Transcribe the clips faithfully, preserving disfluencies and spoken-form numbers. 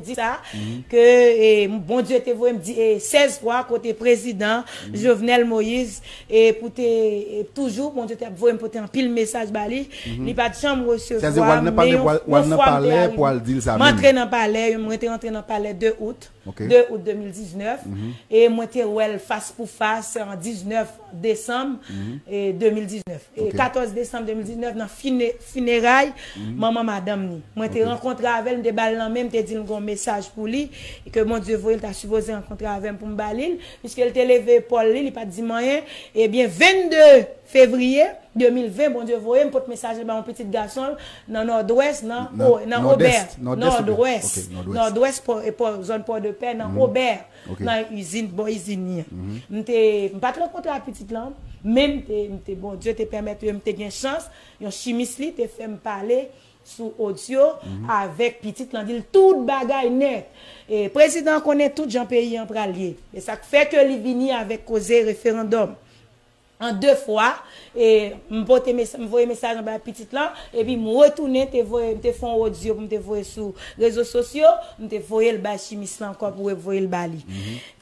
di sa, ke e, Bondye te voye m di, e, sèz fwa kote prezidan Jovenel Moïse, e pou te e, toujou, Bondye te ap voye m pote anpil mesaj ba li. Li pa t janm resevwa m, men yon, yon fwa m te arive. M antre nan palè, mwen te antre nan palè de out, de out de mil diznèf, e mwen te wè l fas pou fas an diznèf desanm e, de mil diznèf. E katòz desanm de mil diznèf, nan fine, fineray manman madanm ni. Mwen te rankontre avè l, m te ba l lanmen, m te di l m gon mesaj pou li, ke Bondye voye l ta sipoze rankontre avè m pou m ba li l, piske l te leve epòl li, li pa t di m anyen. Ebyen, vennde fevriye de mil ven, Bondye voye m pot mesaj la ba yon pitit gason l nan Nòdwès, nan, nan Obè, Nòdwès, Nòdwès, Pò, e Pò, zòn Pòdepè, nan Obè, nan izin, bò izin li an. M te, m pa t rankontre ak pitit lan, men m te, m te, Bondye te pèmèt m te gen chans, yon chimis li te fè m pale sou odyo avèk pitit lan, di l tout bagay nèt. E prezidan an konnen tout jan peyi an pral ye. E sa k fè ke li vini avèk koze referandòm. An de fwa, e m pote mes-, m voye mesaj anba pitit lan, epi m retounen te voye, m te fè yon odyo pou m te voye sou rezo sosyo, m te voye l bay chimis lan ankò pou voye l ba li.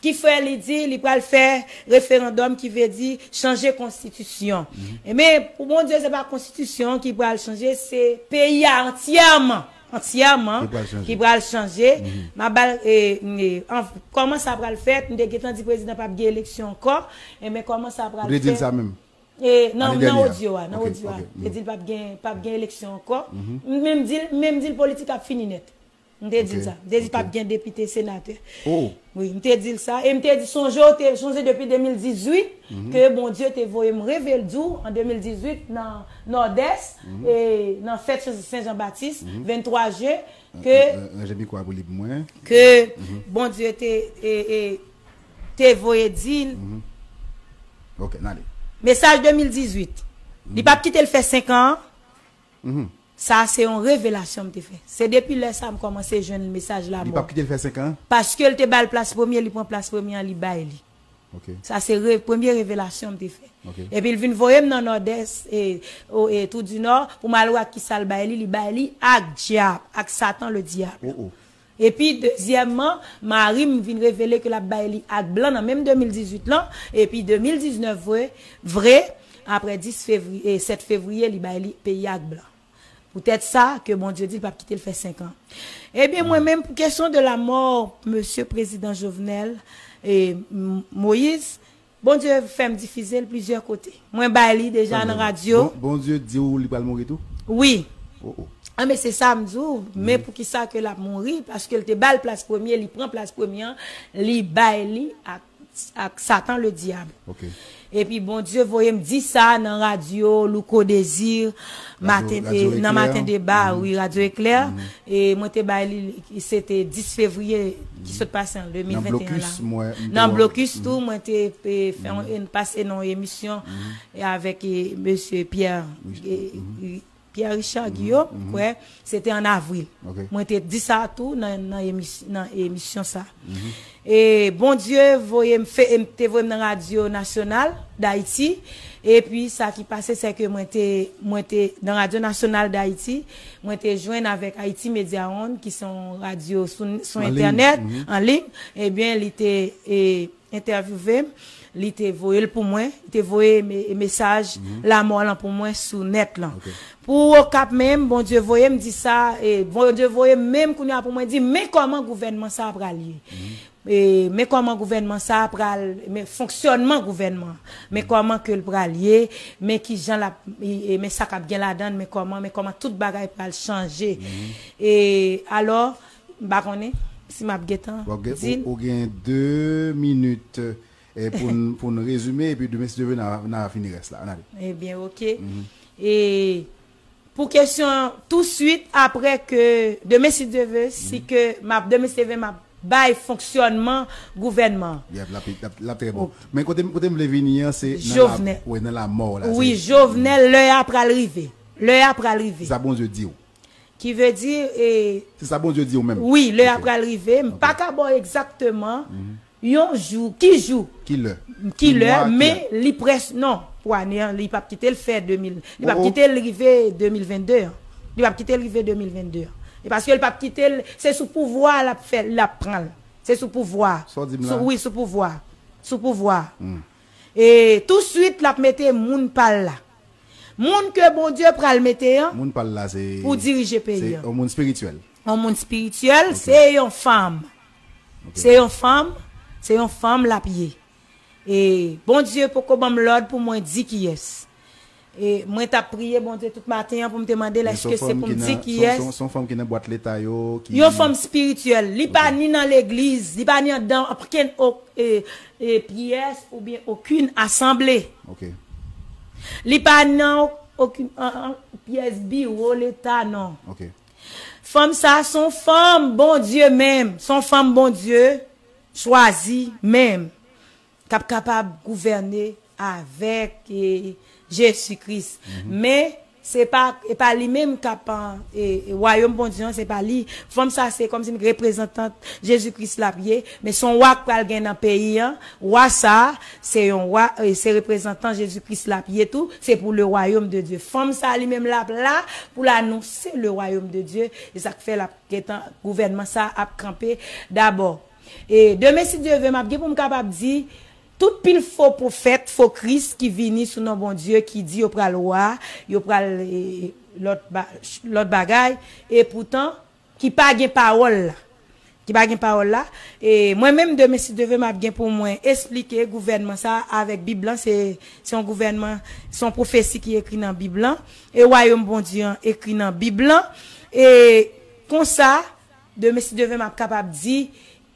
Ki fè li di li pral fè referandòm, ki vle di chanje konstitisyon. Ebyen, pou Bondye, se pa konstitisyon ki pral chanje, se peyi a antyèman, antyèman ki pral chanje. M ap ba l, e, e, an, kòman sa pral fèt? M te gentan di prezidan p ap gen eleksyon ankò. Ebyen, kòman sa pral fèt? Ou te di l sa menm? E, nan, nan odyo a, nan odyo a. M te di l p ap gen, p ap gen eleksyon ankò. M menm di l, m menm di l politik ap fini nèt. M te di l sa. M te di p ap gen depite, senatè. Wi, m te di l sa. E m te di, sonje, w te, sonje depi de mil dizuit, ke Bondye te voye m reve l di w an de mil dizuit nan Nòdès, e nan fèt Sen Jan Batis, venntwa jen, ke, ranje mikwo a pou li pou mwen, ke Bondye te, e, e, te voye di l. Ok, n ale. Mesaj de mil dizuit. Li p ap kite l fè senk an. Sa se yon revelasyon m te fè. Se depi lè sa m kòmanse jwenn mesaj lanmò. Li p ap kite l fè senk an? Paske l te ba l plas premye, li pran plas premye an, li bay li. Sa se re-, premye revelasyon m te fè. Epi l vin voye m nan Nòdès, e, o, e, Tou di Nò, pou m al wè ak kisa l bay li, li bay li ak dyab, ak Satan le diable. Epi, dezyèmman, mari m vin revele ke l ap bay li ak blan nan menm de mil dizuit lan. Epi, de mil diznèf vre, vre, apre dis fevriye, sèt fevriye, li bay li peyi ak blan. Poutèt sa, ke Bondye di l p ap kite l fè senk an. Ebyen, mwen menm, pou kesyon de la mò, mesye prezidan Jovenel, e, M-, Moïse, Bondye fè m difize l plizyè kote. Mwen bay li deja nan radyo. Bon, Bondye di w li pral mouri tou? Wi. Oh, oh. A, men se sa m di w, men poukisa ke l ap mouri? Paske l te ba l plas premye, li pran plas premye an, li bay li ak, ak Satan le diab. Epi Bondye voye m di sa nan radyo Louko Désir, maten, e, nan Maten Deba, wi, Radyo Eklè. E mwen te bay li, se te dis fevriye ki sot pase an de mil venteyen la. Nan blokis tou, mwen te, e, fè yon, pase nan yon emisyon, e, avèk, e, mesye Pierre, e, e, Pierre Richard Guillaume, kwè, se te an avril. Mwen te di sa tou nan, nan emis-, nan emisyon sa. E Bondye voye m fè, e m te voye m nan Radyo Nasyonal Dayiti. Epi sa ki pase, se ke mwen te, mwen te nan Radyo Nasyonal Dayiti, mwen te jwenn avèk Haïti Media One, ki se yon radyo sou, sou entènèt, an liy. Ebyen, li te, e, entèvyouve m, li te voye l pou mwen, li te voye me-, mesaj lanmò lan pou mwen sou nèt lan. Pou Okap menm, Bondye voye m di sa, e Bondye voye m menm kounye a pou mwen di, men kòman gouvènman sa a pral ye. E, men kòman gouvènman sa a pral, men fonksyònman gouvènman, men kòman ke l pral ye, men kijan l ap, e, e, men sa k ap gen ladan l, men kòman, men kòman tout bagay pral chanje. E, alò, m pa konnen si m ap gentan di l. Ou gen de minit, e, pou n, pou n rezime, epi demen, si Dye vle, n a, n a fini rès la. Ann ale. Ebyen, oke. E pou kesyon, touswit apre ke, demen, si Dye vle, si ke m ap, demen, si Dye vle, m ap bay fonksyònman gouvènman. Yep, l ap, l ap, l ap trè bon. Men kote, kote m vle vini an, se nan la, wi, nan lamò la. Wi, Jovenel, lè a pral rive. Lè a pral rive. Se sa Bondye di w. Ki vle di, e, se sa Bondye di w menm. Wi, lè a pral rive. M pa ka ba w egzakteman yon jou, ki jou, ki lè, ki lè, men li près, non, pou ane an, li p ap kite l fè de mil, li p ap kite l rive de mil vennde an. Li p ap kite l rive de mil vennde an. E paske l p ap kite l, se sou pouvwa l ap fè, l ap pran l. Se sou pouvwa. Sa w di m la? Sou, wi, sou pouvwa. Sou pouvwa. Hmm. E touswit, l ap mete moun pa l la. Moun ke Bondye pral mete an Moun pa l la, se pou dirije peyi se an. Yon moun espirityèl. Yon moun espirityèl, Ok. se yon fanm. Ok. Se yon fanm, se yon fanm l ap ye. E Bondye poko ban m lòd pou mwen di kiyès. E mwen t ap priye Bondye tout maten an pou m te mande l Men se èske yon se fanm pou m ki di nan, se yon, kiyès. se yon, se yon fanm ki nan bwat leta yo, ki Yon fanm espirityèl. Li pa Ok. ni nan legliz, li pa ni andan okenn o- e, e pyès oubyen okenn asanble. Ok. Li pa nan okenn an- an- pyès biwo leta, non. Ok. Fanm sa se yon fanm Bondye menm, se yon fanm Bondye chwazi menm, k ap kapab gouvène avèk e, Jezi Kris. Mhm. Men, se pa, e pa li menm k ap, e, e, wayòm Bondye an, se pa li. Fanm sa se kòmsi reprezantant Jezi Kris l ap ye, men se yon wa k pral gen nan peyi an. Wa sa, se yon wa, e, se reprezantan Jezi Kris l ap ye tou. Se pou le royaume de Dieu. Fanm sa li menm l ap la pou l anonse le royaume de Dieu. E sa k fè l ap gentan, gouvènman sa ap kanpe dabò. E demen, si Dye ve, m ap gen pou m kapab di, tout pil fo pwofèt, fo Kris ki vini sou non Bondye, ki di yo pral wa, yo pral, e, lòt ba- lòt bagay, e poutan, ki pa gen pawòl la. Ki pa gen pawòl la. E mwen menm, demen, si Dye ve, m ap gen pou mwen esplike gouvènman sa avèk Bib lan. Se, se yon gouvènman, se yon pwofesi ki ekri nan Bib lan. E wayòm Bondye an ekri nan Bib lan. E konsa, demen, si Dye ve, m ap kapab di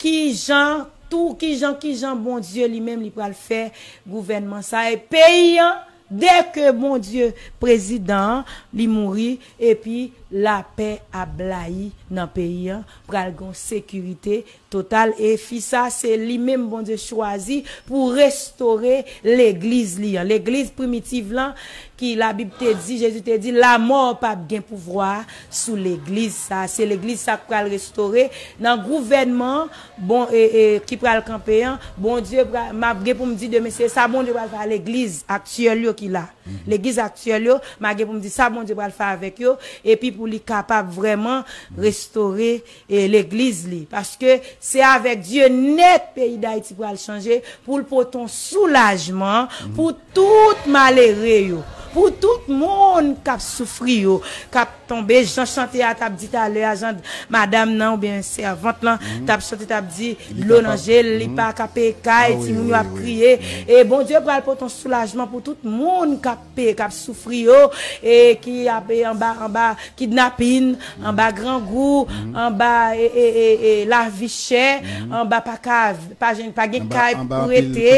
kijan, tou, kijan, kijan Bondye li menm li pral fè gouvènman sa. E peyi an, dèke Bondye, prezidan an, li mouri, epi lapè ap blayi nan peyi an, pral gen sekirite total. E fi sa, se li menm Bondye chwazi pou restore legliz li an. Legliz primitiv lan, ki Labib te di, Jezi te di, lamò p ap gen pouvwa sou legliz sa. Se legliz sa k pral restore nan gouvènman, bon, e, e, ki pral kanpe an. Bondye pral, m ap gen pou m di demen, se sa Bondye pral fè a legliz aktyèl yo ki la. Mhm. Legliz aktyèl yo, m ap gen pou m di sa Bondye pral fè avèk yo, epi pou li kapab vrèman restore, e, legliz li. Paske se avèk Dye nèt peyi Dayiti pral chanje, pou l pote yon soulajman pou tout malere yo, pou tout moun k ap soufri yo, k ap tonbe, jan chante a t ap di talè a, jan madanm nan oubyen sèvant lan t ap chante, t ap di, dlo nan je l, li pa ka peye kay, timoun yo ap kriye. E Bondye pral pote yon soulajman pou tout moun k ap peye, k ap soufri yo, e ki ap, e, anba, anba kidnapin, anba grangou, anba, e, e, e, e, lavi chè, anba pa ka, pa jwenn, pa gen kay pou rete,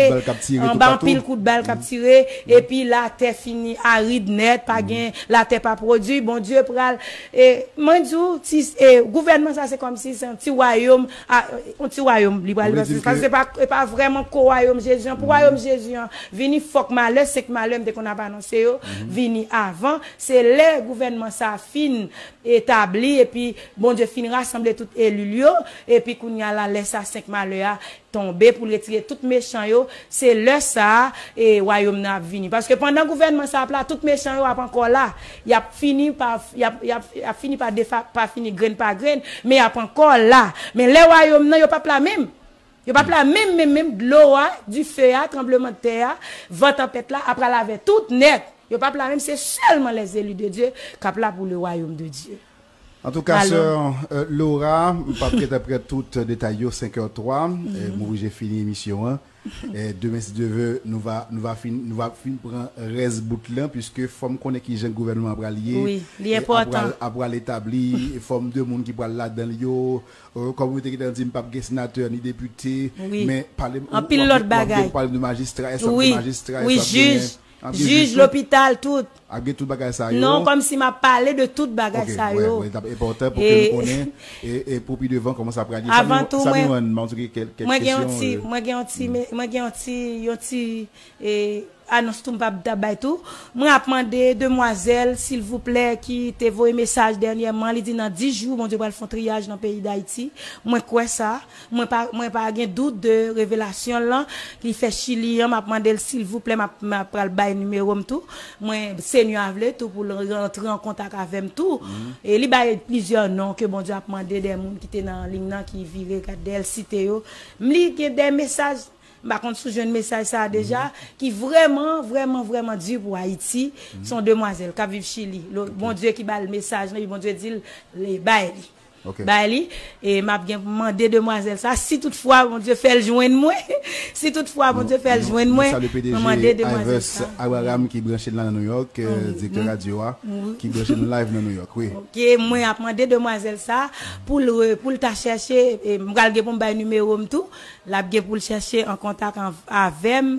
anba anpil kout bal k ap tire, epi latè fini arid nèt, pa gen, latè pa pwodui. Bondye pral, e, mwen di w, ti, e, gouvènman sa se kòmsi se yon ti wayòm, a, yon ti wayòm li pral, paske se pa, e pa vrèman ko wayòm Jezi an. Pou wayòm Jezi an vini, fòk malè, senk malè m te konn ap anonse yo, vini avan. Se lè gouvènman sa fin etabli, epi Bondye fin rasanble tout eli l yo, epi kounye a la, lè sa senk malè a tonbe pou l retire tout mechan yo, se lè sa a, e, wayòm nan ap vini. Paske pandan gouvènman sa ap la, tout mechan yo ap ankò la. Y ap fini pa, y ap, y ap, y ap fini pa defa-, pa fini grenn pa grenn, men y ap ankò la. Men lè wayòm nan, yo p ap la menm. Yo p ap la menm, menm, menm. Dlo a, dife a, tranblemanntè a, van tanpèt la ap pral avè tout nèt. Yo p ap la menm, se sèlman les élus de Dieu k ap la pou le royaume de Dieu. Antouka, sè, e, Laura, m p ap gentan pran tout detay yo, senk è twa, e, m oblije fini emisyon an. E, demen, si Dye ve, nou va, nou va fin, nou va fin pran rès bout lan, piske fò m konnen kijan gouvènman an pral ye. Wi, li enpòtan. Ap pral, ap pral etabli, fòm de moun ki pral ladan l yo. E, kòm ou te gentan di, m p ap gen senatè ni depite, men pale, anpil lòt bagay. W ap gen, w ap gen pale de majistra, èske w ap gen majistra, èske w ap gen jij, lopital, tout. Ap gen tout bagay sa yo. Non, kòmsi m ap pale de tout bagay sa yo. Wi, wi, l ap enpòtan pou ke nou konnen, e, e pou pi devan kòman sa pral ye. Avan tou, mwen, mwen gen yon ti, mwen gen yon ti, mwen gen yon ti, yon ti, e, anons tou m p ap ta bay tou. Mwen ap mande demwazèl, silvouplè, ki te voye mesaj dènyèman, li di nan dis jou, Bondye pral fè yon triyaj nan peyi Dayiti. Mwen kwè sa. Mwen pa, mwen pa gen dout de revelasyon l lan, li fè Chili an. M ap mande l, silvouplè, m ap, m ap pral bay nimewo m tou. Mwen, Senyè a vle tou pou l rantre an kontak avè m tou. E li bay plizyè non ke Bondye ap mande de moun ki te nan liy nan, ki vire gad dèyè l, site yo. M li gen de mesaj, m pa konn si w jwenn mesaj sa a deja, ki vrèman, vrèman, vrèman di pou Ayiti. Se yon demwazèl k ap viv Chili. Lo-, Bondye ki ba l mesaj lan, epi Bondye di l, li bay li. Bay li, e m ap gen pou mande demwazèl sa, si toutfwa Bondye fè l jwenn mwen, si toutfwa Bondye fè l jwenn mwen, mwen mande demwazèl sa. Abraham ki branche n la nan New York, euh, direktè radyo a, ki branche nou live nan New York, wi. Ok, mwen ap mande demwazèl sa pou l re-, pou l ta chèche, e m pral gen pou m bay nimewo m tou, l ap gen pou l chèche an kontak an-, avè m,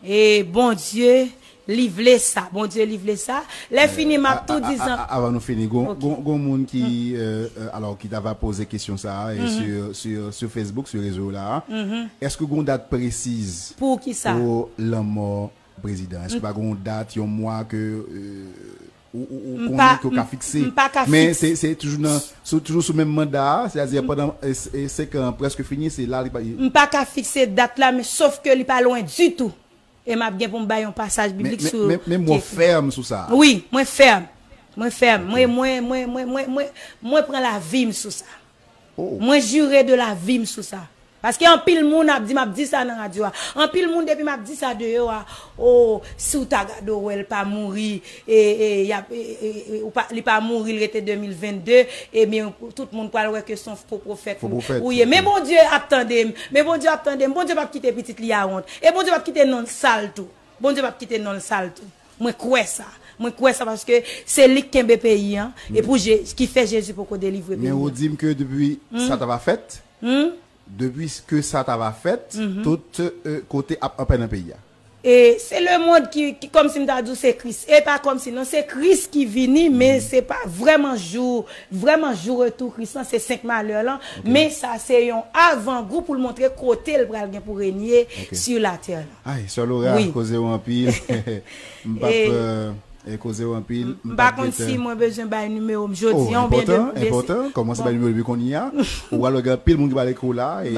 e Bondye, li vle sa, Bondye li vle sa. Lè fini, m ap tou di zan. Avan nou fini, gon, gon, gon moun ki, euh, euh, alò, ki ta va poze kesyon sa a, e sur, sur, sur Facebook, sur rezo la a. Èske gon dat presiz pou lanmò prezidan? Èske pa gon dat, yon mwa ke, euh, ou, ou, ou konnen ke w ka fikse? Men se, se toujou nan, sou, toujou sou menm manda a, sètadi pandan, e, e, senk an prèske fini, se la li pa. M pa ka fikse dat la, men sof ke li pa lwen ditou. E m ap gen pou m bay yon pasaj biblik sou. Men, men, men w fèm sou sa. Wi, mwen fèm. Mwen fèm. Mwen, mwen, mwen, mwen, mwen, mwen, mwen pran lavi m sou sa. Mwen jire de lavi m sou sa. Paske anpil moun ap di, m ap di sa nan radyo a. Anpil moun depi m ap di sa deyò a, o, si w ta gade w wè l pa mouri, e, e, y ap, e, e, e, ou pa, li pa mouri, l rete de mil vennde, ebyen, tout moun pral wè ke se yon fo pwofèt ou ye. Men Bondye ap tande m. Men Bondye ap tande m. Bondye p ap kite pitit li a wont. E Bondye p ap kite non l sal tou. Bondye p ap kite non l sal tou. Mwen kwè sa. Mwen kwè sa paske se li k kenbe peyi an. E pou Je-, ki fè Jezi poko delivre peyi an. Men ou di m ke depi sa ta va fèt, depi ke sa ta va fèt, tout, euh, kote ap anpè nan peyi a. E se lemonn ki, ki kòmsi m ta di w se Kris. E pa kòmsi non, se Kris ki vini, men se pa vrèman jou, vrèman jou retou Kris lan, se senk malè lan. Men sa se yon avangou pou l montre kote l pral gen pou renye sur la terre lan. Ay, sè Laura, koze w anpil. M p ap, euh, E koze w anpil. M pa konn si mwen bezwen bay nimewo m jodi a oubyen de. Enpòtan, enpòtan. Kòmanse bay nimewo depi kounye a. Ou pral wè gen anpil moun ki pral ekri w la e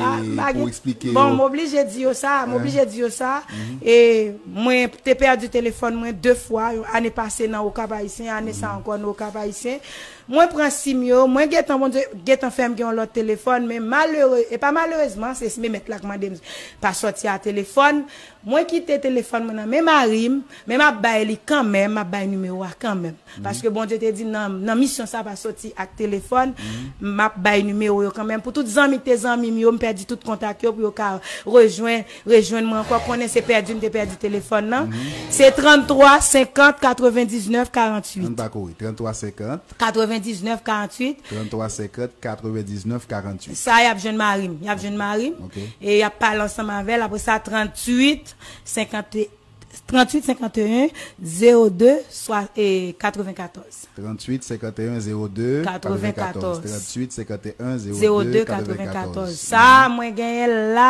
pou eksplike yo. Bon, m oblije di yo sa, m oblije di yo sa. E mwen te pèdi telefòn mwen de fwa, ane pase nan Okap Ayisyen, ane sa ankò nan Okap Ayisyen. Mwen pran sim yo, mwen gentan, Bondye gentan fè m gen yon lòt telefòn, men malere, e pa malerezman, se men mèt la k mande m pa sòti a telefòn. Mwen kite telefòn mwen nan men mari m, men m ap bay li kanmenm, m ap bay nimewo a kanmenm. Paske Bondye te di m nan, nan misyon sa pa soti ak telefòn, m ap bay nimewo yo kanmenm. Pou tout zanmi k te zanmi m yo, m pèdi tout kontak yo pou yo ka rejwenn, rejwenn mwen ankò. Konnen se pèdi m te pèdi telefòn nan. Se tranntwa senkant katrevendiznèf karanntuit. Ann pa kouri, tranntwa senkant. Katrevendiznèf karanntuit. Tranntwa senkant katrevendiznèf karanntuit. Sa y ap jwenn mari m, y ap jwenn mari m. E y ap pale ansanm avè l. Apre sa, tranntuit senkant, tranntuit senkanteyen zewo de swa, e, katrevenkatòz. Tranntuit senkanteyen zewo de katrevenkatòz. Tranntuit senkanteyen zewo de katrevenkatòz. Sa a mwen genyen l la,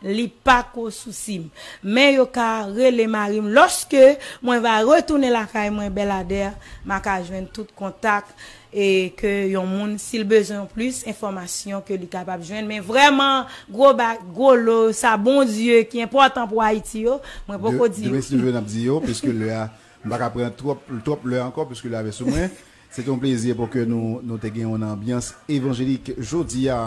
li pa ko sousi m. Men yo ka rele mari m. Lòske mwen va retounen lakay mwen, Bèladè, m a ka jwenn tout kontak e ke yon moun, si l bezwen plis enfòmasyon, ke li kapab jwenn. Men vrèman, gwo ba-, gwo lo, sa Bondye ki enpòtan pou Ayiti yo, mwen poko di yo. Demen si Dye vle, n ap di yo, piske lè a, m pa ka pran twòp, twòp lè ankò, piske lè a vè sou mwen. Se te yon plezi pou ke nou, nou te gen yon anbyans evanjelik jodi a.